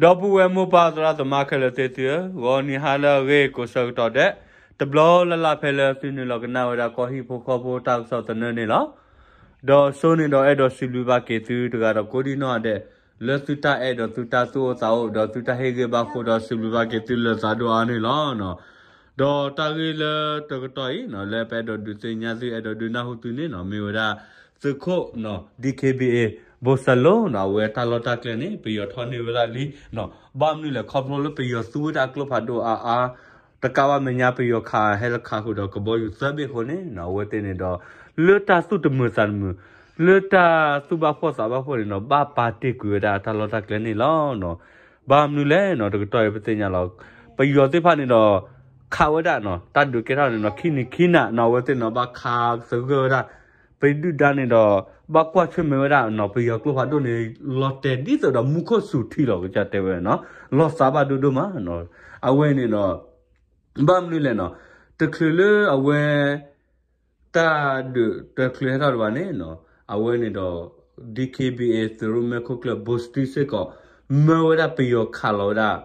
ဒီပုၢ်ဝဲၢ်မိၢ်ပၢ်သရၣ်သမါခဲလၢာ်သ့ၣ်သုဧၢ, ဂီၤနံၤဟါလၢအဂ့ၤကိးဆၢကတီၢ်ဒဲး, တဘျီလၢ်လၢ်ဖဲလၢသုနုာ်လီၤကနၣ်ဝဲဒၣ်ကီၢ်ဟံၣ်ဖိဃီဖိတၢ်ကစီၣ်သနၢၣ်န့ၣ်လီၤ. ဒီးစိန့ၣ်ဒီးအဲၣ်ဒိးစံးဘျုးဘၣ်က့ၤသုတဂၤဒီးကိးဒံနီၢ်ဒဲး, လၢသုတၢ်အဲၣ်ဒီးသုတၢ်သူၣ်အိၣ်သးအိၣ် ဒီးသုတၢ်ဟ့ၣ်ဂံၢ်ဘါဃိဒီးစံးဘျုးဘၣ်က့ၤသုလၢသးဒိၣ်အါန့ၣ်လီၤ. ဒီးတၢ်ဂ့ၢ်လၢတကတီၢ်အံၤ လၢပအဲၣ်ဒိးဒုးသ့ၣ်ညါသု အဲၣ်ဒိးဒုးနၢ်ဟူသုန့ၣ်နီၤ မ့ၢ်ဝဲဒၣ် သုးခိၣ် DKBA ဘိၣ်စဲလိနီၤ အဝဲတၢ်လီၢ်တၢ်ကျဲန့ၣ် ပယီၤထီၣ်န့ၢ်ဝဲဒၣ်လံနီၤ. ဘၣ်မနုၤလဲၣ် ခီဖျိလၢပယီၤသူဝဲဒၣ်ကျိဖးဒိၣ်အါအါ တကးဘၣ်မဲာ်ညါပယီၤခးဟဲလၢခးဃုာ်ဒီးကဘီယူၤသၢဘ့ၣ်အဃိန့ၣ်နီၤ အဝဲသ့ၣ်န့ၣ်ဒီး လၢတၢ်သူၣ်တမုာ်သးတမုာ် လၢတၢ်သူၣ်ဘၣ်ဖှီၣ်သးဘၣ်ဖှီၣ်န့ၣ်ဒီး ဘၣ်ပာ်တ့ၢ်ကွံာ်ဝဲဒၣ်အတၢ်လီၢ်တၢ်ကျဲန့ၣ်လီၤ. ဘၣ်မနုၤလဲၣ်နီၤ တကတီၢ်အံၤပသ့ၣ်ညါလီၤ ပယီၤသ့ၣ်တဖၣ်န့ၣ်ဒီး ခးဝဲဒၣ်နီၤ တၢ်ဒုးကဲထီၣ်န့ၣ်နီၤ ခံနံၤခံနၤနီၤ အဝဲသ့ၣ်နီၤ ဘၣ်ခးသဂၢၢ်ဝဲဒၣ် ပဒုၣ်ဒါန့ၣ်ဒီး ဘၣ်ကွၢ်ဆၢၣ်မဲာ်ဝဲဒၣ်နီၤ ပယီၤကျိဖးဒိၣ်န့ၣ် လီၤတဲာ်ဒ်သိးဒီးမူခိၣ်စူၤထံလီၤ ကစၢ်တဲဝဲနီၤ လီၤသးဘၣ်ဒိဒိၣ်မးနီၤ. အဝဲန့ၣ်ဒီး ဘၣ်မနုၤလဲၣ်နီၤ တချုးလၢအဝဲ တၢ်ဒုးတၢ်ချုးဟဲထီၣ်ဒံးဘၣ်န့ၣ်နီၤ အဝဲန့ၣ်ဒီး DKBA သုးရိၣ်မဲခိၣ်ကျၢၢ် ဘိၣ်စတံစ့ၢ်ကီး မၢဝဲဒၣ်ပယီၤခးလီၤဝဲဒၣ်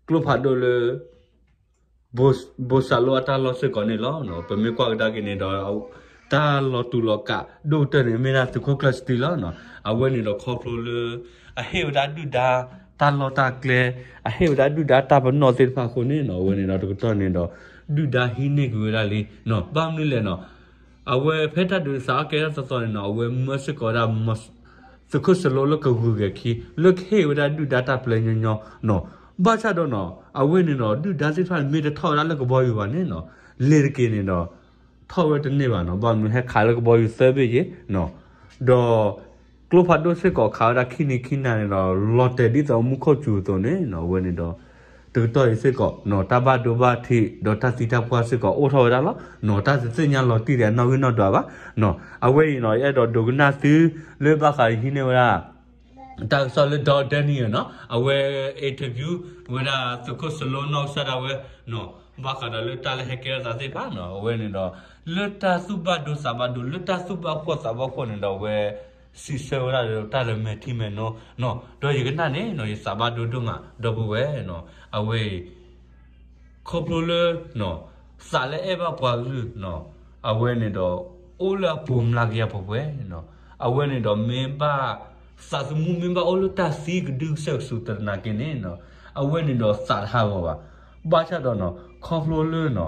ကျိဖးဒိၣ်လၢ ဘိၣ်စၢလိအတၢ်လီၢ်စ့ၢ်ကီးန့ၣ်လီၤ. ပမ့ၢ်ကွၢ်ကဒါက့ၤန့ၣ်ဒီး တၢ်လီၤတူာ်လီၤကာ်ဒိၣ်ကတၢၢ်န့ၣ် မ့ၢ်ဒၣ်သုးခိၣ်ကျၢၢ်စတံလီၤ. အဝဲန့ၣ်ဒီးခီဖျိလၢ အဟ့ၣ်ဝဲဒၣ်ဒုၣ်ဒါ တၢ်လီၢ်တၢ်ကျဲ အဟ့ၣ်ဝဲဒၣ်ဒုၣ်ဒါတၢ်ပနီၣ်သ့ၣ်တဖၣ်အဃိန့ၣ်နီၤ အဝဲန့ၣ်ဒီးတကတီၢ်န့ၣ်ဒီး ဒုၣ်ဒါဟံးန့ၢ်ကွံာ်ဝဲဒၣ်လံနီၤ. ဘၣ်မနုၤလဲၣ်နီၤ အဝဲဖဲတၢ်ဒုးသးအီၣ်ကဲထီၣ်သီသီန့ၣ်နီၤ အဝဲမၢစ့ၢ်ကီးဝဲဒၣ် သုးခိၣ်စလိလၢကဂုၤက့ၤခံ လၢကဟ့ၣ်ဝဲဒၣ်ဒုၣ်ဒါတၢ်ပျဲညီညီနီၤ. ဘၣ်ဆၣ်ဒီးနီၤ အဝဲန့ၣ်ဒီး ဒုၣ်ဒါသ့ၣ်တဖၣ်မ့ၢ်တထီၣ်ဝဲဒၣ်လၢကဘီယူၤဘၣ်န့ၣ်နီၤ လ့ၤတက့ၤန့ၣ်ဒီး ထီၣ်ဝဲတန့ၢ်ဘၣ်နီၤ. ဘၣ်မနုၤဟဲခးလၢကဘီယူၤသၢဘ့ၣ်ယ့ၤနီၤ ဒီး ကျိဖးဒိၣ်စ့ၢ်ကီးခးဝဲဒၣ်ခံနံၤခံနၤန့ၣ်ဒီး လီၤတဲာ်ဒ်သိးမူခိၣ်စူၤအသိးန့ၣ်နီၤ အဝဲန့ၣ်ဒီး တကတီၢ်အံၤစ့ၢ်ကီးနီၤ တၢ်ဘၣ်ဒိဘၣ်ထံး ဒီးတၢ်သံတၢ်ပှၢ်စ့ၢ်ကီးအိၣ်ထီၣ်ဝဲဒၣ်လီၤနီၤ. တၢ်တသ့ၣ်ညါလီၤတံၢ်ဒံးအနီၣ်ဂံၢ်နီၣ်ဒွးဘၣ်နီၤ. အဝဲအံၤနီၤ ယအဲၣ်ဒိးဒိကနၣ်သု လၢဘၣ်ဃးယဟံးန့ၢ်ဝဲဒၣ် တၢ်ကစီၣ်လၢ Don Daniel နီၤ အဝဲ interview ဝဲဒၣ်သုးခိၣ်စလိနီၢ်ကစၢ်ဒၣ်ဝဲနီၤ ဘၣ်ဃးဒီးလၢတၢ်လၢဟဲကဲထီၣ်သးသ့ၣ်တဖၣ်နီၤ အဝဲန့ၣ်ဒီး လၢတၢ်သူၣ်ဘၣ်ဒိသးဘၣ်ဒိ လၢတၢ်သူၣ်ဘၣ်ဖှီၣ်သးဘၣ်ဖှီၣ်န့ၣ်ဒီး အဝဲစံးဆၢဝဲဒၣ်လၢတၢ်လၢမဲာ်ထံမဲာ်နိနီၤ ဒီးယကနၣ်န့ၣ်နီၤ ယသးဘၣ်ဒိဒိၣ်မး ဒီပုၢ်ဝဲၢ်နီၤ အဝဲအံၤ ခီဖျိလၢ သးလၢအဲၣ်ဘၣ်ပှၤကလုာ်နီၤ အဝဲန့ၣ်ဒီး အိၣ်လၢအပူၤမျးကယၤပှဲၤပှဲၤနီၤ အဝဲန့ၣ်ဒီးမ့ၢ်ဘၣ် သးသမူမ့ၢ်ဘၣ်အိၣ်လၢတၢ်သံကဒုကစၢၢ်ကဆူးသနာ်က့န့ၣ်နီၤ အဝဲန့ၣ်ဒီးသးတဟးဂီၤဘၣ်. ဘၣ်ဆၣ်ဒီးနီၤ ခီဖျိလၢနီၤ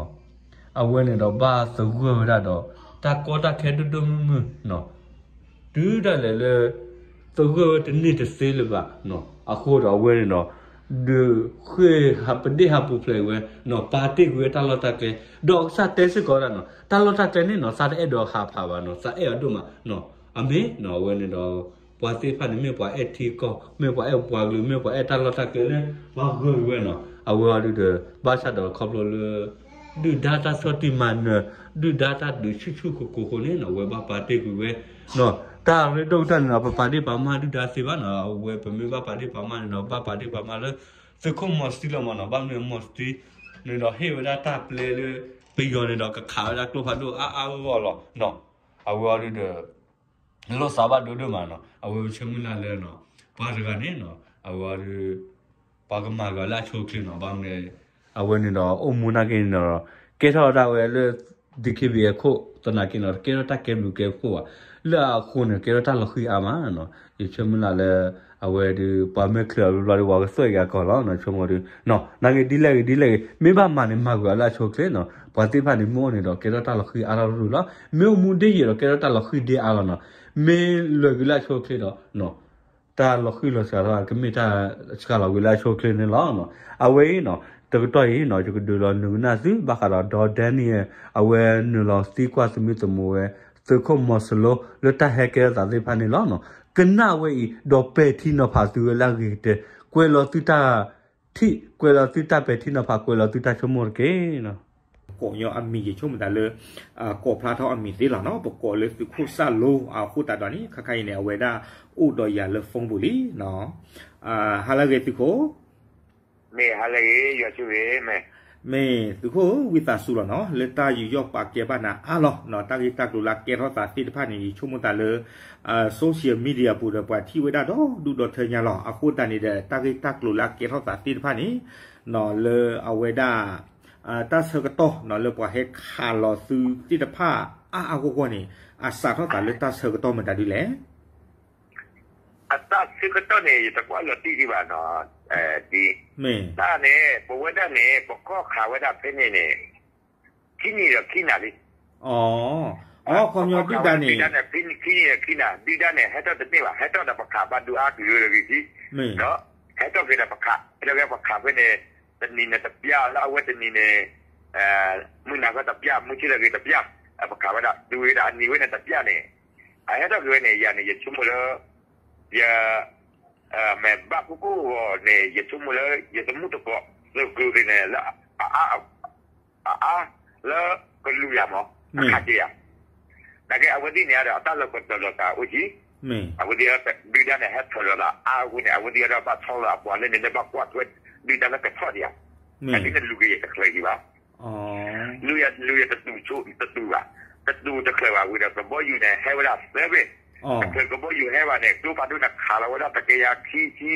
အဝဲန့ၣ်ဒီးဘၣ်သဂၢၢ်ဝဲဒၣ်ဒီး တၢ်ကီတၢ်ခဲဒိၣ်ဒိၣ်မုၢ်မုၢ်နီၤ တုၤဒၣ်လဲာ်လၢ သဂၢၢ်ဝဲတန့ၢ်တသ့လၢၤဘၣ်နီၤ အဃိဒီးအဝဲန့ၣ်ဒီး ဒုးဃ့ၢ်ဟးပဒ့ၣ်ဟးပူၤဖျဲးဝဲနီၤ ပာ်တ့ၢ်ကွံာ်ဝဲတၢ်လီၢ်တၢ်ကျဲ ဒီးကစၢ်တဲစ့ၢ်ကီးဒၣ်နီၤ တၢ်လီၢ်တၢ်ကျဲန့ၣ်နီၤ သးတအဲၣ်ဒိးဟးဖးဘၣ်နီၤ သးအဲၣ်အီၤဒိၣ်မးနီၤ အမ့ၢ်နီၤ အဝဲန့ၣ်ဒီး ပှၤသ့ၣ်တဖၣ်န့ၣ် မ့ၢ်ပှၤအဲၣ်ထံကီၢ် မ့ၢ်ပှၤအဲၣ်ပှၤကလုာ် မ့ၢ်ပှၤအဲၣ်တၢ်လီၢ်တၢ်ကျဲလၢ ပှၤဂၢၢ်ဝဲနီၤ အဝဲအီၤဒုးဒီး ဘၣ်ဆၣ်ဒီးခီဖျိလၢ ဒုၣ်ဒါတၢ်ဆီၣ်တံၢ်မၤနၢၤ ဒုၣ်ဒါတၢ်ဒုးဆူၣ်ဆူၣ်ကိၤကိၤအဃိန့ၣ်နီၤ အဝဲဘၣ်ပာ်တ့ၢ်ကွံာ်ဝဲနီၤ တၢ်ရ့ဒိၣ်ကတၢၢ်န့ၣ်နီၤ ပပာ်ဒ့ၣ်ပာ်မၢ်ဒုၣ်ဒါသ့ဘၣ်နီၤ အဝဲပမ့ၢ်ဘၣ်ပာ်ဒ့ၣ်ပာ်မၢ်န့ၣ်နီၤ ဘၣ်ပာ်ဒ့ၣ်ပာ်မၢ်လၢ သုးခိၣ်မီၤစတံလီၤမးနီၤ ဘၣ်မနုၤမီၤစတံန့ၣ်ဒီးဟ့ၣ်ဝဲဒၣ်တၢ်ပျဲလၢ ပယီၤန့ၣ်ဒီးကခးဝဲဒၣ်ကျိဖးဒိၣ်အါအါဂီၢ်ဂီၢ်လီၤနီၤ အဝဲအီၤဒုးဒီး လီၤသးဘၣ်ဒိဒိၣ်မးနီၤ အဝဲပဆၢမုၢ်လၢ်လၢနီၤ ပှၤတဂၤန့ၣ်နီၤ အဝဲအီၤဒုး ပှၤကမၤဂ့ၤလၢအဆိအချ့နီၤ ဘၣ်မနုၤ အဝဲန့ၣ်ဒီးအိၣ်မူနာ်က့န့ၣ်ဒီး ကဲထီၣ်ဒၣ်ဝဲလၢ DKBA အခိၣ်သနာ်က့န့ၣ်ဒီး ကဲထီၣ်တၢ်ကဲဘျုးကဲဖှိၣ်ဘၣ် လၢအဃိန့ၣ် ကဲထီၣ်တၢ်လီၤဃံၤအါမးနီၤ ယဆၢမုၢ်လၢ်လၢ အဝဲဒုး ပှၤမ့ၢ်ချုးအီၤဘျီဘျီဒီး ပှၤကသွဲၣ်က့ၤအကီၢ်လီၤ ဆိကမိၣ်ဒုး နာ်က့ဒ်လဲၣ်ဂ့ၤဒ်လဲၣ်ဂ့ၤ မ့ၢ်ဘၣ်မၤန့ၣ် မၤကွံာ်အီၤလၢအဆိအချ့နီၤ ပှၤသ့ၣ်တဖၣ်န့ၣ် မ့ၢ်အိၣ်န့ၣ်ဒီး ကဲထီၣ်တၢ်လီၤဃံၤအါထီၣ်ရူၢ်လီၤ မ့ၢ်အိၣ်မူဒ်ယဲၢ်ဒီး ကဲထီၣ်တၢ်လီၤဃံၤဒ်အါလီၤနီၤ မ့ၢ်လွဲၢ်ကွံာ်လၢအဆိအချ့ဒီး တၢ်လီၤဃံၤလီၤစှၤထီၣ် ကမ့ၢ်တၢ်စှၤလီၤကွံာ်လၢအဆိအချ့န့ၣ်လီၤ. အဝဲအံၤနီၤ တကတီၢ်အံၤနီၤ ယကဒုးလီၤနုာ်ကနၣ်သု ဘၣ်ဃးဒီး ဒီး Daniel အဝဲနုာ်လီၤသံကွၢ်သမံသမိးဝဲ သုးခိၣ်မီၤစလိ လၢတၢ်ဟဲကဲထီၣ်သးသ့ၣ်တဖၣ်န့ၣ်လီၤ. ကနၣ်ဝဲအံၤ ဒီးပဲာ်ထံနီၤဖးသုဝဲလၢအဂ့ၤကတၢၢ် ကွဲးလီၤသုတၢ်ထံၣ် ကွဲးလီၤသုတၢ်ပဲာ်ထံနီၤဖး ကွဲးလီၤသုတၢ်ဆိကမိၣ်တက့ၢ်နီၤ. ကိးညီအမံၤ ယဆိကမိၣ်သးလၢ ကိးဖျါထီၣ်အမံၤသ့လီၤနီၤ ပကိးလၢသုးခိၣ်စၢ်လိ အဃိသတးဒီးန့ၣ် ခါခါအံၤန့ၣ် အဝဲဒၣ်အိၣ်ဒီးယၤလၢ phone ပူၤလံနီၤ. ဟါလၢအဂ့ၤသုးခိၣ် မ့ၢ်ဟါလၢအဂ့ၤ ယွၤဆိၣ်ဂ့ၤမ့ၢ် မ့ၢ်သုးခိၣ်ဧၢ ဝံသးစူၤလီၤနီၤ လၢတၢ်ယူးယီၣ်ပာ်ကဲဘၣ်နၤအါလီၤနီၤ တၢ်ဂ့ၢ်တၢ်ကျိၤလၢအကဲထီၣ်သးသ့ၣ်တဖၣ်န့ၣ် ယဆိကမိၣ်သးလၢ social media ပူၤဒီး ပှၤထံၣ်ဝဲဒၣ်ဒီဒူၣ်ဒီထၢညါလီၤ. အဃိသတးန့ၣ်ဒီး တၢ်ဂ့ၢ်တၢ်ကျိၤလၢအကဲထီၣ်သးသ့ၣ်တဖၣ်န့ၣ် လၢအဝဲဒၣ် တၢ်ဆၢကတီၢ်နီၤ လၢပှၤဟဲခးလီၤသုသ့ၣ်တဖၣ်အါအါဂီၢ်ဂီၢ်န့ၣ် အစးထီၣ်သးလၢတၢ်ဆၢကတီၢ်မတၤဒ်လဲၣ်. အတၢ်ဆၢကတီၢ်န့ၣ် ယတကွၢ်လီၤတံၢ်ဒံးဘၣ်နီၤ, ဒ် တၢ်န့ၣ် ပဝဲဒၣ်န့ၣ် ပကီၢ်ခးဝဲဒၣ်ဖဲန့ၣ်န့ၣ် ခံနံၣ်ဒီးခံနၤလံ. အခီပညီဒုၣ်ဒါန့ၣ် ခံနံၣ်ဒီးခံနၤ ဒုၣ်ဒါန့ၣ် ဟဲထီၣ်တန့ၢ်ဘၣ်, ဟဲထီၣ်ဒီးပခးဘၣ်ဒိအါကလုာ်တဂ့ၤခံ, ဒီး ဟဲထီၣ်က့ၤဒီးပခး ဟဲထီၣ်က့ၤပခးဖဲန့ၣ် တနံၤန့ၣ်တပျၢ် လၢအဝဲတနံၤန့ၣ် မုၢ်နၤခီတပျၢ် မုၢ်ဆ့ၣ်ထီၣ်က့ၤတပျၢ်, ပခးဝဲဒၣ် တုၤဝဲဒၣ်အနံၤဝဲန့ၣ်တပျၢ်န့ၣ် အဟဲထီၣ်က့ၤဝဲန့ၣ် ယၤန့ၣ် ယဆိကမိၣ်လၢ ယ မ့ၢ်ဘၣ်ကိၢ်ကိၢ်ဂီၤန့ၣ် ယဆိကမိၣ်လၢ ယတမူတကိး သုးကျိၤသ့ၣ်န့ၣ် လၢ အအါ လၢကလူၤယၤမး အခးက့ၤယၤ, နာ်က့အဝဲသ့ၣ်န့ၣ်ဒီး အတၢ်လီၤကတီၤလီၤကးအိၣ်ကံ, အဝဲသ့ၣ်ဒုၣ်ဒါန့ၣ် ဟဲထီၣ်လီၤသးအါအဃိန့ၣ် အဝဲသ့ၣ်ဒီးဘၣ်ဆီလီၤအပှၤလၢန့ၣ် လၢဘၣ်ကွၢ်ထွဲဒုၣ်ဒါလၢကထီၣ်ဒံးဧါ, အဒ်န့ၣ်လူၤက့ၤယတချုးကံဘၣ် လူၤယတတူၢ်ဆိ တတူၢ်ဘၣ်, တတူၢ်တချုးဘၣ်ဝံၤဒီး ကဘီယူၤန့ၣ် ဟဲဝဲဒၣ်သၢဘ့ၣ်, တချုးကဘီယူၤဟဲဘၣ်န့ၣ် ကျိဖးဒိၣ်န့ၣ်ခးလီၤဝဲဒၣ် တကယၤခံဆံ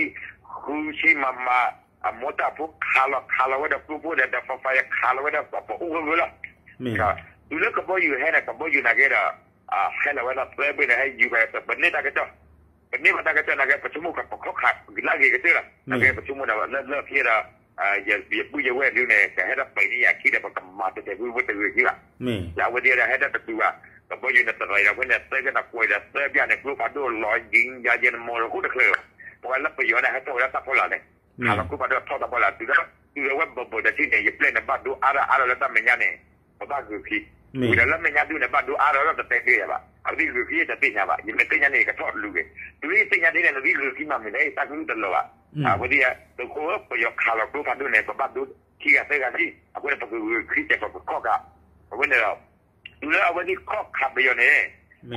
ဃုဆံမးမး, အမိၢ်တၢ်ဖိခးလီၤခးလီၤဝဲဒီးကျိဖိဒီး ဒီးဖးဖးယခးလီၤဝဲဒၣ် ပအိၣ်ဂၢၢ်ဂၢၢ်လီၤ, တုၤလၢကဘီယူၤဟဲန့ၣ် ကဘီယူၤနာ်က့ဒီး ဟဲလီၤဝဲဒၣ်သၢဘ့ၣ်န့ၣ် ဟဲယူၤဖဲ ပန့ၢ်တၢ်ကစီၣ် ပန့ၢ်ဘၣ်တၢ်ကစီၣ်နာ်က့ ပဆိကမိၣ်ကပခီၣ်ခးလၢအဂ့ၤကတၢၢ်လီၤ, နာ်က့ပဆိကမိၣ်ဒီး လၢလၢခံဒီး ယပုၢ်ယဝဲၢ်ဒုန့ၣ် ကဟဲထီၣ်ပံးန့ၢ်ယၤခံဒီး ပကမၤတဲာ်တဲာ်ဝဲတဂ့ၤခံဘၣ်, လၢအဝဲသ့ၣ်ဒီးဟဲထီၣ်တတူၢ်ဘၣ်, ကဘီယူၤန့ၣ်တရံးဒီးဖဲန့ၣ် သၢကနၣ်ကွဲးဒီးသၢပျၢ်န့ၣ် ကျိဖးဒိၣ်လီၤယံၤယၤယဲၢ်န့ၣ် မီၤလီၤဃိတချုးဘၣ်, ပဝဲလၢပယီၤန့ၣ် ဟဲထီၣ်ဝဲဒၣ်တၢ်ဖီလာ်န့ၣ် ခးလီၤကျိဖးဒိၣ်ထီၣ်တၢ်ဖီလာ် တုၤလၢ တုၤလၢဝဲဘၢၣ်ဘၢၣ်ဒီးထံၣ်န့ၣ် ယပျဲၢ်န့ၣ်ဘၣ်ဒိအါထီၣ်အါထီၣ်လၢတၢ်မဲာ်ညါန့ၣ် ပဘၣ်ဂုာ်ခံ, ဝံၤဒီးလၢမဲာ်ညါဒုန့ၣ် ဘၣ်ဒိအါထီၣ်လၢတတဲတ့ၢ်ယၤဘၣ်, အဝဲသ့ၣ်ဂုာ်ခံယတသ့ၣ်ညါဘၣ်, ယမ့ၢ်သ့ၣ်ညါန့ၣ် ယကထီၣ်လူၤက့ၤ, တုၤလၢယသ့ၣ်ညါဒ်န့ၣ် နသုဂုာ်ခံမးမ့ၢ်လဲၣ် တၢ်ကလုၢ်တလီၤဘၣ်, အဝဲသ့ၣ်သုးခိၣ်ဧၢ ပယီၤခးလီၤကျိဖးဒိၣ်န့ၣ် ပဘၣ်ဒိခံဂၤသၢဂၤလံ, အဃိန့ၣ် ပကဂုာ်ခံကဲးပကခီၣ်ခး, အဃိန့ၣ်ဒီး တုၤလၢအဝဲသ့ၣ်ခီၣ်ခးပယီၤန့ၣ်,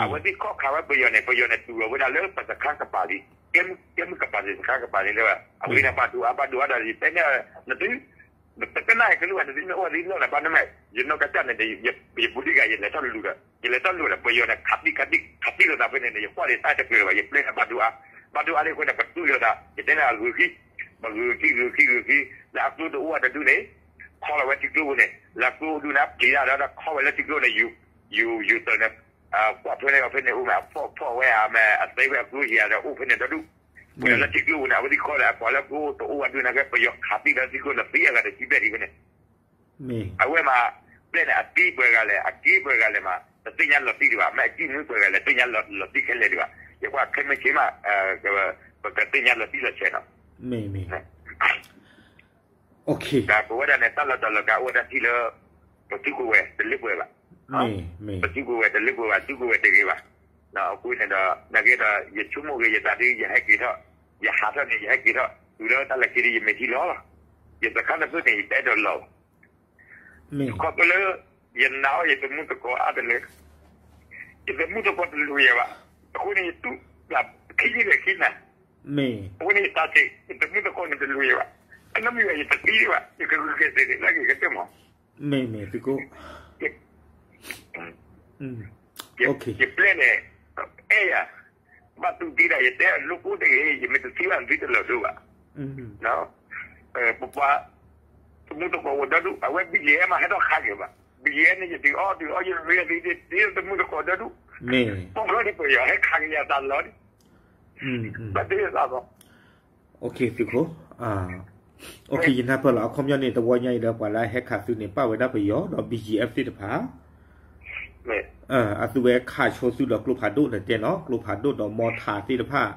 အဝဲသ့ၣ်ခီၣ်ခးဝဲပယီၤန့ၣ် ပယီၤန့ၣ်တူၢ်လီၤဝဲဒၣ်လၢပစခါကပၤလံ, ကဲမုၢ်ကပၤလံ စခါကပၤလံလၢ အဝဲသ့ၣ်န့ၣ်ဘၣ်ဒိအါဘၣ်ဒိအါဒီး ယတဲန့ၣ် နသု တကနၣ်အကလုၢ်ဘၣ် နသုမ့ၢ်အိၣ်သံနီၢ်န့ၣ် ဘၣ်နမဲာ် ယနီၢ်ကစၢ်န့ၣ် ယဘူးဒံးဂၤ ယလဲၤထီၣ်လူၤဒီး ယလဲၤထီၣ်လူၤဒီး ပယီၤန့ၣ် ခးတံၢ်ခးတံၢ်ခးတံၢ်လိာ်သးဖဲန့ၣ်န့ၣ် ယကွၢ်လံတၢ်တကျၢၤဘၣ် ယပျဲၢ်န့ၣ်ဘၣ်ဒိအါ, ဘၣ်ဒိအါလံအဃိန့ၣ် ပတူၢ်လိာ်သး ယတဲန့ၣ်ဂုာ်ခံ, ပဂုာ်ခံဂုာ်ခံဂုာ်ခံ, လၢအကျိတအိၣ်ဝဲတဒုန့ၣ်, ခီလီၤဝဲထံကျိပူၤန့ၣ် လၢအကျိဒုန့ၣ် ပျံၤတၢ်ဒီးခီဝဲလၢထံကျိန့ၣ် ယူၤယူၤတၢ်န့ၣ်, ကွၢ်ထွဲန့ၢ်အီၤဖဲန့ၣ်အိၣ်မး အဖီၣ်ဖီၣ်ဝဲဧါမ့ၢ် အသ့ဝဲအကျိယၤဒီးအိၣ်ဖဲန့ၣ်ဒီဒူၣ်, ဝံၤဒီးလၢထံကျိပူၤန့ၣ် အဝဲသ့ၣ်ခီဒီး အပှၤလၢကျိတအိၣ်ဝဲဒုန့ၣ်က့ ပယီၤခးတံၢ်လၢထံကျိန့ၣ်သံအဂၤတဆံဘျဲၣ်ဒံးဖဲန့ၣ်, အဝဲမး, ပျဲၢ်န့ၣ် အက့ပှဲၤဂၤလဲၣ် အက့ပှဲၤဂၤလဲၣ်မး တသ့ၣ်ညါလီၤတံၢ်ဒံးဘၣ် မ့ၢ်အကံၣ်မုၢ်ပှဲၤဂၤလဲၣ် သ့ၣ်ညါလီၤတံၢ်ခဲလၢာ်ဒံးဘၣ်, ယကွၢ်ခဲမုၢ်ဆ့ၣ်မး, ပကသ့ၣ်ညါလီၤတံၢ်လီၤဆဲးနီၤ ပဝဲဒၣ်န့ၣ် တၢ်လီၤတၢ်လီၤကးအိၣ်ဝဲဒၣ်ထံၣ်လၢ ပသုးကဝဲၤတလၢပှဲၤဘၣ်, ပသုးကဝဲၤတလၢပှဲၤဘၣ် သုးကဝဲၤတဂ့ၤဘၣ်, အဃိန့ၣ်ဒီး နာ်က့ဒီး ယဆိကမိၣ်ဂ့ၤယသးဒ် ယဟဲက့ၤထီၣ်, ယဟးထီၣ်န့ၣ် ယဟဲက့ၤထီၣ် တုၤလၢတၢ်လၢခံဒ်ယမ့ၢ်ထံၣ်လီၤလီၤ, ယစခါန့ၣ်ဖဲန့ၣ် ယတအဲၣ်ဒိးလီၤဘၣ် ခီဖျိလၢ ယနာ်အီၤယသမူသကိးအါတလၢ, ယသမူသကိးတလိၤယၤဘၣ်, အဃိန့ၣ် ယတူၢ်လၢခံယုၢ်လၢခံနၤ, အဃိန့ၣ် ယတၢ်စ့ၢ် ယသမူသကိးန့ၣ်တလိၤယၤဘၣ်, အနီၢ်မ့ၢ်ဘၣ် ယတသံဒံးဘၣ် ယကဂုာ်က့ၤသ့ၣ်လၢက့ၤကတၢၢ်မး, မ့ၢ်မ့ၢ်သုးခိၣ် ယပျဲၢ်န့ၣ် အဲၣ်ယၤ, ဘၣ်တူၢ်တံၢ်ဒၣ် ယတဲအလိၣ်ကိးတဂ့ၤ ယမ့ၢ်တသံဘၣ် သုတလီၤဒိဘၣ်, ပပှၤ သမူသကိးဝဲဒီဒူၣ် အဝဲ ဘံၣ်ယဲၢ် မးဟဲထီၣ်ခးက့ၤဘၣ်, ဘံၣ်ယဲၢ် န့ၣ် ယတုၤအီၣ်တုၤအီယရ့သ့ ဒ်သမူသကိးဒီဒူၣ်, မ့ၢ် ပီၣ်ချၢဒ်ပယီၤဟဲခးက့ၤယၤသးလီၤ, ဘၣ်တ့ၢ်သးလီၤ သုးခိၣ် ယနၢ်ပၢၢ်လီၤ အခီပညီန့ၣ် တဝီညါအံၤဒီး ပှၤလၢအဟဲခးသုန့ၣ် ပာ်ဝဲဒၣ်ပယီၤဒီး ဘံၣ်ယဲၢ် သ့ၣ်တဖၣ်, အသုဝဲခးဆိသုဒီးကျိဖးဒိၣ်န့ၣ်တဲနီၤ ကျိဖးဒိၣ်ဒီးမီထးသ့ၣ်တဖၣ်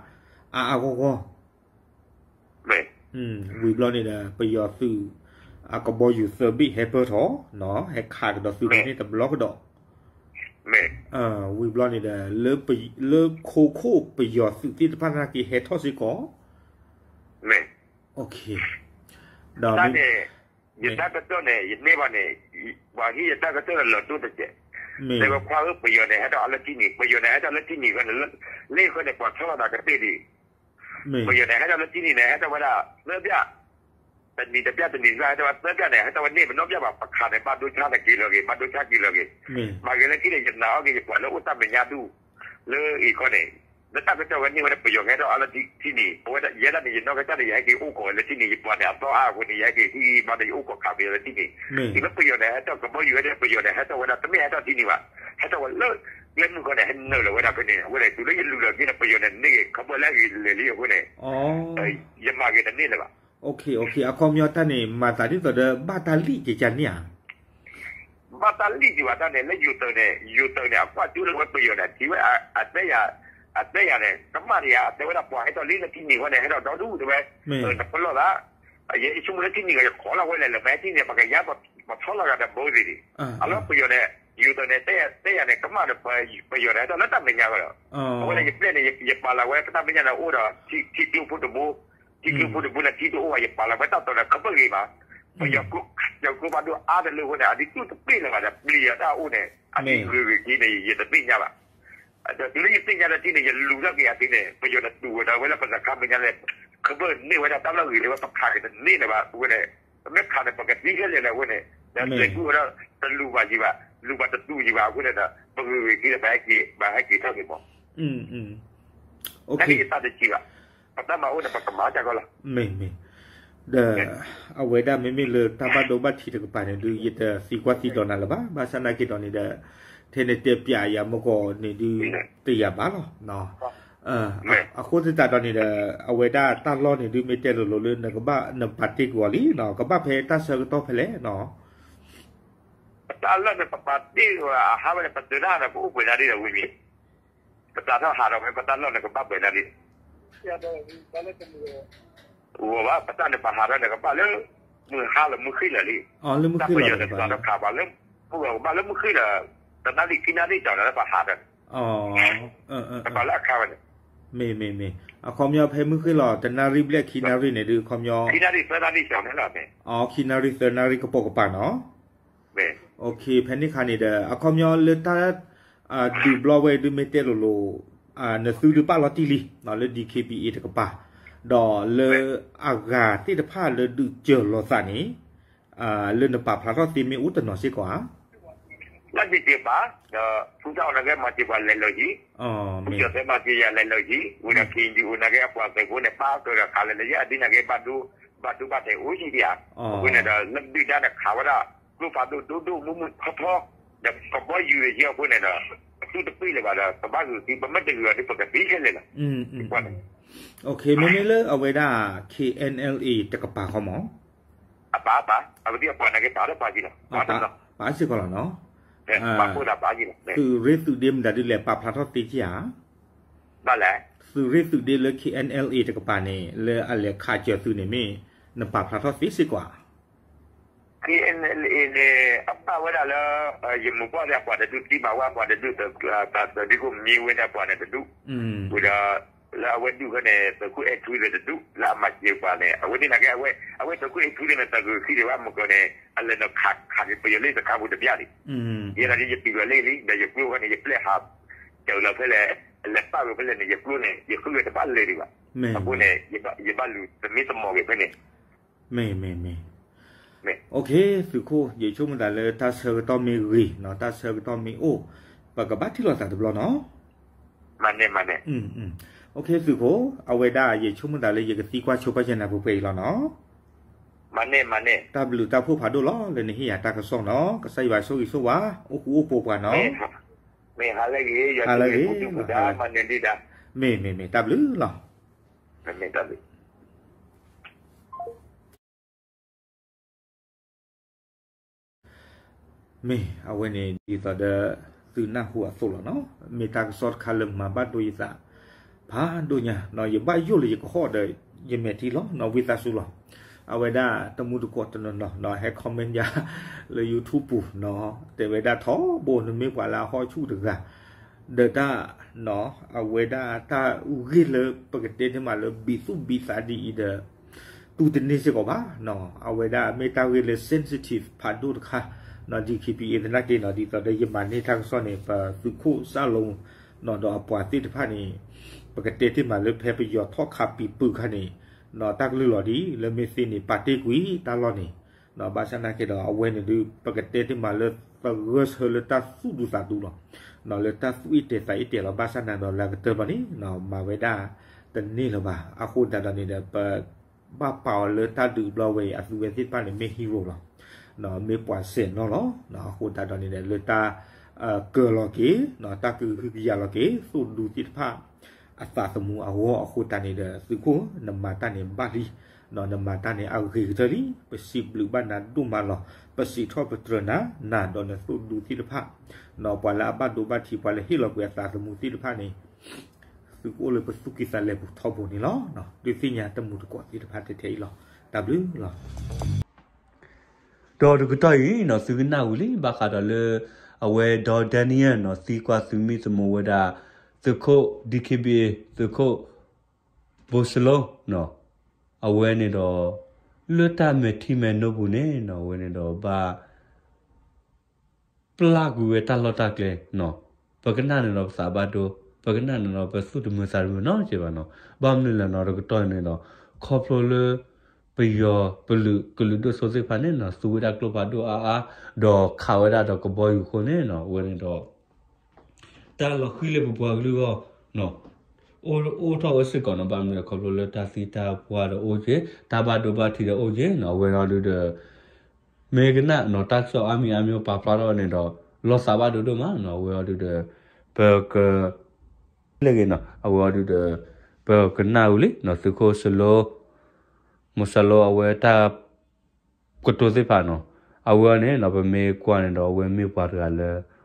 အါအါဂီၢ်ဂီၢ် ဝံၤဘျီန့ၣ်ဒီး ပယီၤသုး အကဘီယူၤသၢဘ့ၣ်ဟဲပၢၢ်ထီၣ် ဟဲခးကဒီးသုဒ်န့ၣ်တဘျီကဒီး, ဝံၤဘျီန့ၣ်ဒီး လၢခိခိၣ်ပယီၤသုးသ့ၣ်တဖၣ်နာ်က့ဟဲထီၣ်စ့ၢ်ကီး, ဒီး ယတၢ်ကစီၣ်န့ၣ် ယန့ၢ်ဘၣ်န့ၣ် ပှၤဟံၣ်ယတၢ်ကစီၣ်န့ၣ်လီၤတိၢ်တစဲး, တဲဝဲခွါဧၢ ပယီၤန့ၣ် ဟဲထီၣ်အါလၢထံနံၤ ပယီၤန့ၣ် ဟဲထီၣ်လၢထံနံၤဃီန့ၣ် လၢဃီန့ၣ် ပှၤထီၣ်လီၤသးကတ့ၢ်ဒံး, ပယီၤန့ၣ် ဟဲထီၣ်လၢထံနံၤန့ၣ် ဟဲထီၣ်ဝဲဒၣ် သၢပျၢ် တနံၤတပျၢ်တနံၤတပျၢ် ဟဲထီၣ်ဝဲသၢပျၢ်န့ၣ် ဟဲထီၣ်ဝဲန့ၢ်ပနီၣ်ပျၢ်ဘၣ် ပခးန့ၣ် ဘၣ်ဒိဆါတက့ၤလၢၤဂ့ၤ ဘၣ်ဒိဆါက့ၤလၢၤဂ့ၤ, မၤဂ့ၤလၢခံန့ၣ် ယနာ်အီၤက့ၤ ယပှၤလၢအိၣ်တၢ်မဲာ်ညါဒူၣ် လၢအံၤခီန့ၣ် လၢတၢ်ကစီၣ်ဝဲန့ၢ်ဝဲဒၣ်ပယီၤကဟဲထီၣ်အါလၢထံနံၤ အဝဲဒၣ်ယဲဒၣ်န့ၣ် ယနီၢ်ကစၢ်န့ၣ် ယဟဲက့ၤအိၣ်ကီးဝဲလၢထံနံၤ ယပှၤန့ၣ် အသီအါအဃိန့ၣ် ယဟဲက့ၤဟံးဘၣ်ဒီးယအိၣ်ကီးခးပယီၤလၢထံနံၤ, တုၤလၢပယီၤန့ၣ် ဟဲထီၣ်ကဘီယူၤဝဲဒၣ်ပယီၤန့ၣ် ဟဲထီၣ်ဝဲဒၣ် တမ့ၢ်ဟဲထီၣ်ထံနံၤဘၣ်, ဟဲထီၣ်ဝဲလၢ ကျဲမုၢ်ခီန့ၣ် ဟဲနုာ်လီၤဝဲဒၣ်ဖဲန့ၣ် အဝဲန့ၣ် တုၤလၢယလူၤလီၤက့ၤန့ၣ် ပယီၤန့ၣ်န့ၢ်က့ၤ ခီဘၢၣ်လၢအဂ့ၤလဲၤလံအဃိန့ၣ် ယမၤဂ့ၤတန့ၢ်လၢၤဘၣ်. အခီပညီတၢ်န့ၣ် မၤသးဒ်သိးဒီး ဘၣ်တၢ်လံၣ်က့ၤကန့ၣ်ဧါ ဘၣ်တၢ်လံၣ်က့ၤဘၣ်တၢ်န့ၣ် လၢယိၤတၢၤန့ၣ် ယိၤတၢၤန့ၣ် အကွၢ်ကၠိလၢဝဲပယီၤန့ၣ် ထံၣ်ဝဲ အတဲယၤ အတဲယၤန့ၣ် ကမၣ်တယၤ တဲဝဲဒၣ်ပှၤဟဲထီၣ်လံလၢထံနံၤဝဲန့ၣ် ဟဲထီၣ်ဒီဒူၣ်တဲဝဲ နပလီၢ်သး ယဆိကမိၣ်လၢထံနံၤဂၤ ယခိးလီၤဝဲလဲၣ် လၢမ့ၢ်ထံနံၤ ပကယါပထီလီၤဂၤဒီးဘိသ့ၣ်န့ၣ် အလီၢ်ပယီၤန့ၣ် ယိၤတၢၤန့ၣ် တဲယၤန့ၣ် ကမၣ်ဒီးပယီၤန့ၣ် ဟဲထီၣ်လၢတၢ်မဲာ်ညါဝဲဒီး အဝဲန့ၣ် ယပျဲၢ်န့ၣ် ယပာ်လီၤဝဲ ပတၢ်မဲာ်ညါန့ၣ် အိၣ်ဒီး ထံကျိဖိတဘိ ထံကျိဖိတဘိန့ၣ် ထံတအိၣ်ဘၣ် ယပာ်လီၤဝဲတၢ်တီၤန့ၣ် ခီဘၢၣ်ဂ့ၤဘၣ် ပယီၤကျိ ပယီၤကျိဖးဒိၣ်အါတလၢအဃိန့ၣ် အဒုးတူၢ်တပ့ၢ်လၢၤဘၣ်ဒီး ပျံၤယၤတၢ်အိၣ်န့ၣ် အဒုးဂ့ၤဂ့ၤက့န့ၣ် ယတသ့ၣ်ညါဘၣ်. ဒီးတုၤလၢယသ့ၣ်ညါလၢထံန့ၣ် ယလူၤထီၣ်က့ၤအသ့န့ၣ် ပယီၤန့ၣ်တူၢ်ဝဲဒီးဝဲလၢပသခါမဲာ်ညါန့ၣ် ခီဘၢၣ်န့ၢ်ဝဲဒၣ်တၢ်လီၢ်ဂ့ၤလၢဝဲပခးက့ၤတန့ၢ်လၢၤဘၣ် အဃိန့ၣ် ပမ့ၢ်ခးန့ၣ် ပကသံခဲလၢာ်လၢအဃိန့ၣ် ဒီးသဲကူဝဲဒၣ် တလူၤဘၣ်ယံၤဘၣ် လူၤဘၣ်တတူၢ်ယံၤဘၣ်အဃိန့ၣ်ဒီး ပဂ့ၤဂ့ၤက့ဒီး ပဟဲက့ၤထီၣ်က့ၤမး တၢ်န့ၣ်ယသးတဆံးဘၣ် ပတၢ်မၤအိၣ်န့ၣ် ပကမၤတၢ်ကီလီၤ. မ့ၢ်မ့ၢ် ဒီးအဝဲဒၣ်မ့မ့ၢ်လၢတၢ်ဘၣ်ဒိဘၣ်ထံးတကပၤန့ၣ်ဒုး ယတသံကွၢ်သံဒိးနၤလၢၤဘၣ် ဘၣ်ဆၣ်နာ်က့ဒီးန့ၣ်ဒီး ထဲန့ၣ်တဲပၠးယၤမ့ၢ်ကီးန့ၣ်ဒုး တယာ်ဘၣ်လီၤ. အဃိသတးဒီးန့ၣ်ဒီး အဝဲဒၣ်တၢ်လီၢ်န့ၣ်ဒုး မ့ၢ်တဲလိၤလိၤလၢနကဘၣ်နပာ်တ့ၢ်ကွံာ်အီၤလံ ကဘၣ်ဖဲတၢ်ဆၢကတီၢ်ဖဲလဲၣ်နီၤ တၢ်လီၢ်န့ၣ် ပပာ်တ့ၢ်အဟးဝဲန့ၣ် ပတုၤတၢ်ဒီး ပအိၣ်ပှဲၤနၣ်ရံၣ်ဒီးဝံၤမံၤ ပစးထီၣ်ဟးထီၣ်ဖဲပတၢ်လီၢ်န့ၣ် ကဘၣ်ပှဲၤနၣ်ရံၣ် ဂီၤဘၣ် ပတၢ်န့ၣ် ပဟးထီၣ်န့ၣ် ကဘၣ်လၢ မုၢ်ဟါလီၤမုၢ်ဃ့ၢ်လီၤလံ တၢ်ပယီၤန့ၣ် စးထီၣ်ခးပှၤလၢ မုၢ်ဂီၤကဘၣ်လၢမုၢ်ဃ့ၢ်လီၤ တနၣ်ရံၣ်ခံနၣ်ရံၣ်စးန့ၣ် ပဟးထီၣ်န့ၣ် ပပာ်လၢအခါဝဲန့ၣ် မ့ၢ်မ့ၢ်မ့ၢ် အခီပညီဖဲမုၢ်ဃ့ၢ်လီၤ တနၣ်ရံၣ်ဘျဲၣ်ခံနၣ်ရံၣ်န့ၣ်ဒုး အခီပညီ ခံနၣ်ရံၣ်သၢနၣ်ရံၣ်စးန့ၣ်လီၤ ခံနၣ်ရံၣ်သၢနၣ်ရံၣ်ကပိာ်ကပၤနီၤ ဖဲန့ၣ်ခါန့ၣ်ဒီး အခီပညီလၢတၢ် ဒုးဘျီဝဲဒုးမ့ၢ်တဲလိၤလိၤ နသုဒုးပာ်လီၤတံၢ်လံ လၢ D K B A တကပၤ ဒီးလၢအဂၤသ့ၣ်တဖၣ်လၢဒုးစၢၤလိာ်သးန့ၣ် လၢနပာ်ဖျါထီၣ်သ့မ့ၢ်အိၣ်တနီၤစ့ၢ်ကီးဧါ လၢဒ်တကပၤ ဒီးဖုသၣ်အီၤနာ်က့မၤစၢၤပှၤလဲၤလၢာ်ယံၤ ဖုကၠီၤသဲမၤစၢၤယၤလဲၤလၢာ်ယံၤ ဝံၤဒီး K N U နာ်က့အပှၤသုးဖိန့ၣ် ပာ်ကၢၤဒီးခးလဲၤလၢာ်ယံၤ အဒ်နာ်က့ဘၣ်ဒိ ဘၣ်ဒိဘၣ်ထံးအိၣ်ယံၤဒံးဧါ အဃိန့ၣ်ဒီး လၢဒုၣ်ဒါန့ၣ်ခးဝဲဒၣ် ကျိဖးဒိၣ်ဒိၣ်ဒိၣ်မုၢ်မုၢ်ထီထီ ဒီးကဘီယူၤယံၤအဃိန့ၣ်ဒီး ပတူၢ်တပ့ၢ်လၢၤဘၣ်ဒီး ပဘၣ်ဂုာ်သံ ပမ့ၢ်တဂုာ်အီၤဒ်ပကသံခဲလၢာ်လီၤ မ့ၢ်မ့ၢ်လၢအဝဲဒၣ် K N L A တကပၤဃီမး အပာ်ပာ် အဝဲသ့ၣ်အပှၤနာ်က့ပာ်လၢပာ်က့ၤလီၤ ပာ်စ့ၢ်ကီးလီၤနီၤ ပာ်ဖိဒၣ်ပာ်က့ၤလီၤ သုးရ့ၣ်သုးဒ့မတၤဒုးလဲၤပာ်ဖျါထီၣ်သ့က့ၤဧါ ဘၣ်လဲၣ် သုးရ့ၣ်သုးဒ့လၢ K N L A တကပၤန့ၣ် လၢအလဲၤခးစၢၤသုးန့ၣ်မ့ၢ် နပာ်ဖျါထီၣ်သ့စ့ၢ်ကီးဧါ K N L A န့ၣ် အပာ်ဝဲဒၣ်လၢ ယမူၤဘှီၣ်သ့ၣ်အပှၤတဒူၣ် တံၢ်မၤဝါအပှၤတဒူၣ် တၢ်သဒံခိၣ်မံဝဲန့ၣ်အပှၤန့ၣ်တဒူၣ် ဝံၤဒီး လၢအဝဲဒူၣ်ဖဲန့ၣ် သုးခိၣ်အဲၣ်ထူသ့ၣ်တဒူၣ် လၢအမၤစၢၤပှၤန့ၣ် အဝဲသ့ၣ်နာ်က့ အဝဲသုးခိၣ်အဲၣ်ထူသ့ၣ်န့ၣ် တၢ်ဂုာ်ခံဒံးဘၣ်မ့ၢ်ကီးန့ၣ် အလဲၤနုာ်ခးခးက့ၤပယီၤလၢစခါပူၤတဘျီလံ ယဲဒၣ်ယတုၤလီၤလၢလံ ဒီးယကျိဃီန့ၣ် ယပျဲၢ်ဟး တုၤလီၤဖဲလဲၣ် လဲၤပာ်ဝဲဖဲလဲၣ်န့ၣ် ယကျိန့ၣ် ယဃုဂဲၤတဘၣ်လဲၤဒံးဘၣ် အဃိန့ၣ် ယဘၣ်လူၤသမံသမိးက့ၤဖဲန့ၣ် မ့ၢ်မ့ၢ်မ့ၢ် သုးခိၣ် ယဆိကမိၣ်သးလၢတၢ်ဆၢကတီၢ်မ့ၢ်ဂ့ၤနီၤ တၢ်ဆၢကတီၢ်မ့ၢ်အိၣ် ပကဘၣ်ထံၣ်လိာ်သးတဘျီနီၤ မ့ၢ်မ့ၢ် သုးခိၣ် အဝဲဒၣ်ယဆိကမိၣ်သးလၢယကသံကွၢ်ဆိပာ်စၢၤနၤပှဲၤပှဲၤအံၤလီၤနီၤ မ့ၢ်မ့ၢ် တၢ်ဘျုးတၢ်ဖှိၣ်ဖးဒိၣ်လီၤ လၢနဟ့ၣ်ယၤတၢ်ကစီၣ်နီၤ ကစၢ်ယွၤဆိၣ်ဂ့ၤဆိၣ်ဝါ အိၣ်ဃူအိၣ်ဖိးပှၤနီၤ မ့ၢ်ဟါလၢဂ့ၤ ယၤလၢဂ့ၤ မ့ၢ်မ့ၢ် မ့ၢ်မ့ၢ် တၢ်ဘျုးလီၤ မ့ၢ် အဝဲန့ၣ်ဒ်သိးဒီး သုနၢ်ဟူအသိးလီၤနီၤ မ့ၢ်တၢ်ကစီၣ်တခါလၢမၤဘၣ်ဒိယသး ဖးဒိၣ်ညါနီၤ ယဘၣ်ယိၣ်လၢယကဟီၣ်ဒီး ယမဲာ်ထံလီၤနီၤ ဝံသးစူၤလီၤ အဝဲဒၣ်တမူတကိးတနီၤနီၤနီၤ ဟဲ comment ယၤ လၢ YouTube ပူၤနီၤ တဲဝဲဒၣ်ထီဘိ နမ့ၢ်ပှၤလၢအဟီၣ်ဆူၣ်တဂၤ ဒီးတၢ်နီၤ အဝဲဒၣ်တၢ်ဂ့ၢ်လၢပကတဲန့ၢ်မးလၢဘံၣ်သူၣ်ဘံၣ်သးဒ်အံၤဒီး တူၢ်တန့ၢ်စ့ၢ်ကီးဘၣ်နီၤ အဝဲဒၣ်မ့ၢ်တၢ်ဂ့ၢ်လၢ sensitive ဖးဒိၣ်တခါနီၤ DKBA သနာ်က့နီၤ ဒ်သိးဒီးယမၤန့ၢ်တၢ်ကစီၣ်န့ၣ် ပသုးခိၣ်စၢ်လိနီၤ ဒီးအပှၤသ့ၣ်တဖၣ်န့ၣ် ပကတဲတ့ၢ်မးလၢဖဲပယီၤထီၣ်ခးပံၤပုၢ်ခါန့ၣ် တၢ်ကလုၢ်လီၤဒ် လၢမ့ၢ်သ့န့ၣ် ပာ်တ့ၢ်ကွံာ်တၢ်လီၢ်န့ၣ်, ဘၣ်ဆၣ်နာ်က့ဒီး အဝဲန့ၣ်ဒုး ပကတဲတ့ၢ်မးလၢသဂၢၢ်ဆၢလၢတၢ်သူၣ်ဒူသးဒူလီၤ, လၢတၢ်သူၣ်အ့ၣ်တဲာ်သးအ့ၣ်တဲာ်လီၤ. ဘၣ်ဆၣ်နာ်က့ဒီး လၢအကတၢၢ်ဘျီန့ၣ် မၤဝဲဒၣ်တန့ၢ်လၢၤဘၣ်. အဃိသတးဒီးန့ၣ်ဒီး ပ ဘၣ်ပာ်အီၤလၢတၢ်ဒုးဘျီဝဲအံၤ အသုဝဲသ့ၣ်တဖၣ်န့ၣ် မ့ၢ် hero လီၤ, မ့ၢ်ပှၤစဲးနီၣ်လီၤ. အဃိသတးဒီးန့ၣ်ဒီး လၢတၢ် ကၢၤလီၤက့ၤ တၢ်ကဟုကယာ်လီၤက့ၤ သိၣ်ဒူသ့ၣ်တဖၣ် အသးသမူအဂီၢ်အဃိသတးန့ၣ်ဒီး သုးခိၣ် နမၤတၢ်န့ၣ်ဘၣ်လံ, နမၤတၢ်န့ၣ်အဂ့ၤကတၢၢ်လံ. ပစံးဘျုးဘၣ်နၤဒိၣ်မးလီၤ. ပစံးထီၣ်ပတြၢၤနၤ နၤဒီးနသိၣ်ဒူသ့ၣ်တဖၣ်, ပှၤလၢအဘၣ်ဒိဘၣ်ထံး ပှၤလၢဟ့ၣ်လီၤကွံာ်အသးသမူသ့ၣ်တဖၣ်န့ၣ် သုကအိၣ်လၢပသူၣ်ကံၢ်သးလဲပူၤထီဘိန့ၣ်လီၤ. ဒုးသ့ၣ်ညါတမုာ်တကိးသ့ၣ်တဖၣ်ထဲထဲအံၤလီၤ. တၢ်ဘျုးလီၤ. ဒီးတကတီၢ်အံၤနီၤ သုကနၣ်ဝံၤလံ ဘၣ်ဃးဒီးလၢ အဝဲ Don Daniel နီၤ သံကွၢ်သုးမံသမိးဝဲဒၣ် သုးခိၣ် DKBA သုးခိၣ် ဘိၣ်စလိ နီၤ အဝဲန့ၣ်ဒီး လၢတၢ်မဲာ်ထံမဲာ်နိပူၤန့ၣ်နီၤ အဝဲန့ၣ်ဒီးဘၣ် ပျၢ်ကွံာ်ဝဲတၢ်လီၢ်တၢ်ကျဲနီၤ, ပကနၣ်န့ၣ်ဒီးပသးဘၣ်ဒိ, ပကနၣ်န့ၣ်ဒီးပသူၣ်တမုာ်သးတမုာ်နီတစဲးဘၣ်နီၤ. ဘၣ်မနုၤလဲၣ်နီၤ တကတီၢ်န့ၣ်ဒီး ခီဖျိလၢ ပယီၤပလုာ်ကလုာ်ဒိၣ်စိသ့ၣ်တဖၣ်န့ၣ်နီၤ သူဝဲဒၣ်ကျိဖးဒိၣ်အါအါ, ဒီးခးဝဲဒၣ်ဒီးကဘီယူၤအဃိန့ၣ်နီၤ အဝဲန့ၣ်ဒီး တၢ်လီၤဃံၤလၢပပှၤကလုာ်အဂီၢ် အိၣ်ထီၣ်ဝဲစ့ၢ်ကီးနီၤ. ဘၣ်မနုၤလဲၣ် ခီဖျိလၢတၢ်သံတၢ်ပှၢ်ဒီးအိၣ်က့ၤ, တၢ်ဘၣ်ဒိဘၣ်ထံးဒီးအိၣ်က့ၤနီၤ. အဝဲအံၤဒုးဒီး မ့ၢ်ကနၣ်နီၤ တၢ်ကစီၣ်အါမံၤအါမံၤပာ်ဖျါထီၣ်န့ၣ်ဒီး လီၤသးဘၣ်ဒိဒိၣ်မးနီၤ. အဝဲအံၤဒုးဒီး ပက လဲၣ်ဂ့ၤနီၤ အဝဲအံၤဒုးဒီး ပကနၣ်ဝံၤလံနီၤ သုးခိၣ်စလိ မီၤစလိ အဝဲတၢ်ကတိၤသ့ၣ်တဖၣ်နီၤ. အဝဲအံၤန့ၣ်နီၤ ပမ့ၢ်ကွၢ်န့ၣ်ဒီး အဝဲမ့ၢ်ပှၤတဂၤလၢ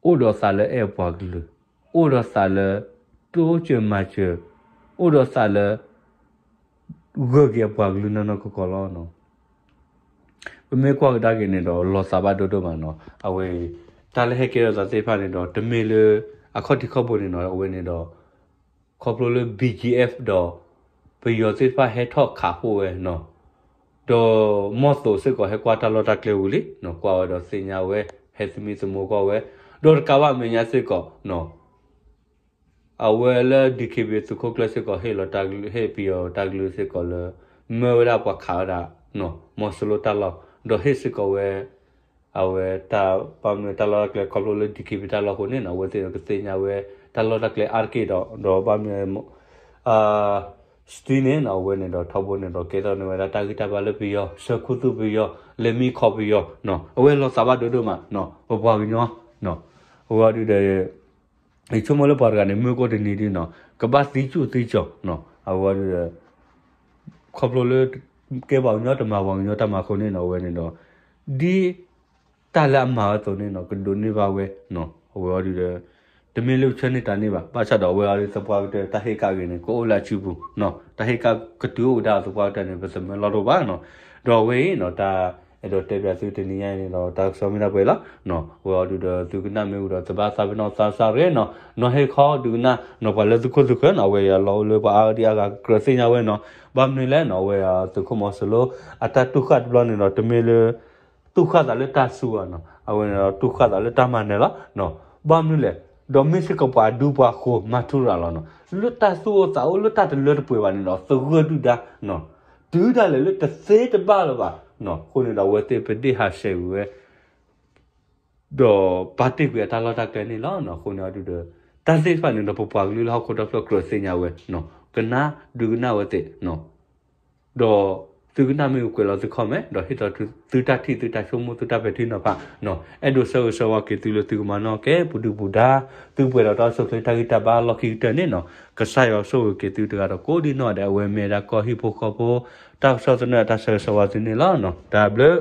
အိၣ်ဒီးသးလၢအဲၣ်ပှၤကလုာ်, အိၣ်ဒီးသးလၢ တိစၢၤမၤစၢၤ, အိၣ်ဒီးသးလၢ ဂၢၢ်က့ၤအပှၤကလုာ်နီၢ်နီၢ်ကီၢ်ကီၢ်လီၤနီၤ. ပမ့ၢ်ကွၢ်ကဒါက့ၤန့ၣ်ဒီး လီၤသးဘၣ်ဒိဒိၣ်မးနီၤ. အဝဲအံၤ တၢ်လၢဟဲကဲထီၣ်သးသ့ၣ်တဖၣ်န့ၣ်ဒီး တမ့ၢ်လၢ အခီၣ်ထံးခီၣ်ဘိန့ၣ်နီၤ. အဝဲန့ၣ်ဒီး ခီဖျိလၢ BGF ဒီး ပယီၤသ့ၣ်တဖၣ်ဟဲထီၣ်ခးဖှိၣ်ဝဲနီၤ. ဒီးမီၢ်သိးစ့ၢ်ကီးဟဲကွၢ်တၢ်လီၢ်တၢ်ကျဲဝံၤလံနီၤ. ကွၢ်ဝဲဒီးသ့ၣ်ညါဝဲ ဟဲသမံသမိးကွၢ်ဝဲ, ဒီးတကးဘၣ်မဲာ်ညါစ့ၢ်ကီးနီၤ အဝဲလၢ DKBA သုးခိၣ်ကျၢၢ်စ့ၢ်ကီး ဟ့ၣ်လီၤတၢ်ကလုၢ် ဟ့ၣ်ပယီၤတၢ်ကလုၢ်စ့ၢ်ကီးလၢ မၢဝဲဒၣ်ပှၤခးဝဲဒၣ် မီၤစလိတၢ်လီၢ်, ဒီးဟ့ၣ်စ့ၢ်ကီးဝဲ အဝဲတၢ်ဘၣ်မနုၤတၢ်လီၢ်တၢ်ကျဲခီဖျိလၢ DKBA တၢ်လီၢ်အဃိန့ၣ်နီၤ အဝဲသ့ၣ်ကသ့ၣ်ညါဝဲ တၢ်လီၢ်တၢ်ကျဲအါတက့ၢ်ဒီး ဒီးဘၣ်မနုၤ စတံန့ၣ်နီၤ အဝဲန့ၣ်ဒီးထီဘိန့ၣ်ဒီးကဲထီၣ်န့ၢ်ဝဲဒၣ်တၢ်ဂံၢ်တၢ်ဘါလၢပယီၤ ဆှၢခူသူၣ်ပယီၤ လဲၤမံခီပယီၤနီၤ အဝဲလီၤသးဘၣ်ဒိဒိၣ်မးနီၤ ပပှၤကညီနီၤ အဝဲအံၤဒုးဒီး ယဆိကမိၣ်လၢပှၤတဂၤန့ၣ် မ့ၢ်ကအိၣ်တနံၤဒုနီၤ ကဘၣ်သံကၠူၣ်သံကၠီၤနီၤ အဝဲဒုးဒီး ခီဖျိလၢ ကဲပှၤကညီတမၤပှၤကညီတၢ်မၤအဃိန့ၣ်နီၤ အဝဲန့ၣ်ဒီး ဒ်တၢ်လၢအမၤဝဲအသိးန့ၣ်နီၤ ကဒိးန့ၢ်ဘၣ်ဝဲနီၤ အဝဲအံၤဒုးဒီး တမ့ၢ်လၢပဆၢန့ၢ်တၢ်န့ၢ်ဘၣ် ဘၣ်ဆၣ်ဒီးအဝဲအံၤဒုးသပှၢ်ကတၢၢ်တၢ်ဟ့ၣ်ကၣ်ဂ့ၤန့ၣ် ကအိၣ်လၢအစုပူၤနီၤ တၢ်ဟ့ၣ်ကၣ်ကတုၤအိၣ်ဝဲဒၣ်သပှၢ်ကတၢၢ်န့ၣ် ပသမၢလီၢ်တအိၣ်ဘၣ်နီၤ ဒီးအဝဲအံၤနီၤ တၢ် အဲၣ်ဒိးတဲဘၣ်သုတနံၤညါအံၤန့ၣ်ဒီး တၢ်ကစီၣ်မ့ၢ်ဒၣ်ပှဲၤလီၤ. အဝဲအံၤဒုးဒီး သုကနၣ်မ့ၢ်ဝံၤဒီး တဘၣ်သးပ့ၤနီၣ်သးစၢ်ရ့နီၤ နီၢ်ဟ့ၣ်ခီဒုးကနၣ် နီၢ်ပှၤလၢသုခိၣ်သုဃၢၤနီၤ အဝဲအံၤအလီၢ်အိၣ်လၢပှၤအါဂၤဒ်အါဂၤကကြၢးသ့ၣ်ညါဝဲနီၤ ဘၣ်မနုၤလဲၣ်နီၤ အဝဲအံၤသုးခိၣ်မီၤစိရိၤ အတၢ်တူၢ်ဃာ်တဘျီန့ၣ်ဒီး တမ့ၢ်လၢ တူၢ်ဃာ်သးလၢတၢ်စူၤဘၣ်နီၤ အဝဲန့ၣ်ဒီးတူၢ်ဃာ်သးလၢတၢ်မၤနၢၤလီၤ. ဘၣ်မနုၤလဲၣ် ဒီးမ့ၢ်စ့ၢ်ကီးပှၤဒူပှၤဃိၤမၤထူရၤလီၤနီၤ လၢတၢ်သူၣ်အိၣ်သးအိၣ်လၢတၢ်တလၢတပှဲၤဘၣ်န့ၣ်ဒီး သဂၢၢ်ဒုၣ်ဒါနီၤ တုၤဒၣ်လဲာ်လၢတသ့တဘၣ်လၢၤဘၣ်နီၤ အဃိန့ၣ်ဒီး အဝဲသ့ၣ်ပဒ့ၣ်ဟးဆှဲးကွံာ်ဝဲ ဒီးပာ်တ့ၢ်ကွံာ်အတၢ်လီၢ်တၢ်ကျဲန့ၣ်လီၤ. အဃိန့ၣ်အံၤဒုးဒီး တၢ်သ့ၣ်တဖၣ်န့ၣ်ဒီး ပပှၤကလုာ်လၢဟီၣ်ခိၣ်ဒီဖျၢၣ်ကြၢးသ့ၣ်ညါဝဲနီၤ ကနၣ်ဒုးကနၣ်ဝဲသ့ၣ်နီၤ ဒီးသုကနၣ်မ့ၢ်ဝံၤကွဲးလီၤသု comment ဒီးဟ့ၣ်လီၤသုတၢ်ထံၣ်သုတၢ်ဆိကမိၣ်သုတၢ်ပဲာ်ထံနီၤဖးနီၤ အဲၣ်ဒိးဆၢဂ့ၤဆၢဝါက့ၤသုလၢသုကမၤနီၣ်ကဲ ပဒုၣ်ပဒါ သုပှဲၤဒီးတၢ်အိၣ်ဆူၣ်အိၣ်ချ့တၢ်ဂံၢ်တၢ်ဘါလီၢ်ခံကတၢၢ်န့ၣ်နီၤ ကစၢ်ယွၤဆိၣ်ဂ့ၤက့ၤသုတဂၤဒီးကိးဒံနီၢ်ဒဲး အဝဲမ့ၢ်ဝဲဒၣ်ကီၢ်ဟံၣ်ဖိဃီဖိ တၢ်ကစီၣ်သနၢၣ်တၢ်ဆၢဂ့ၤဆၢဝါသုန့ၣ်လီၤ. တၢ်ဘျုး